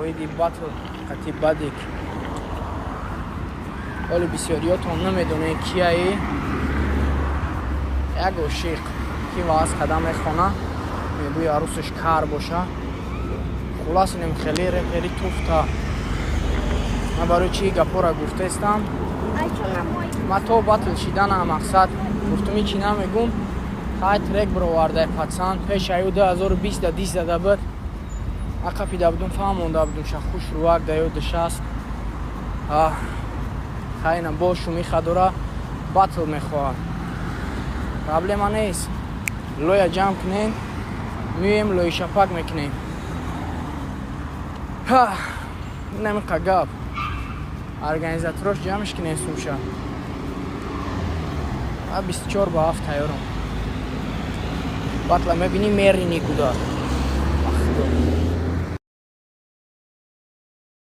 Оиди батл қати Бадик. Ҳоли бисёриётон намедонед кияи. Як ошиқ, ки вааз қадам мехона, мегӯи арӯсаш кар боша. Хулас, инем хеле репери туфта. Ман барои чӣ гапҳоро гуфтаистам? Ман то батл шидана мақсад гуфтум, ҳичи намегум. Хай, трек бировардай пацан. Пеш аю 2020 да дис зада буд, ақапида будум, фаҳмонда будум ша, хуш рувак да ёдаш аст. Хайна бо шумиха дора, батл мехоҳад. Проблема нест, лоя ҷамъ кунем, меоем, лоишапак мекунем. Намиқа гап, организаторош ҷамъш кунем, сумша 24 ба 7 тайёрам. Батла мебинӣ, мери никуда.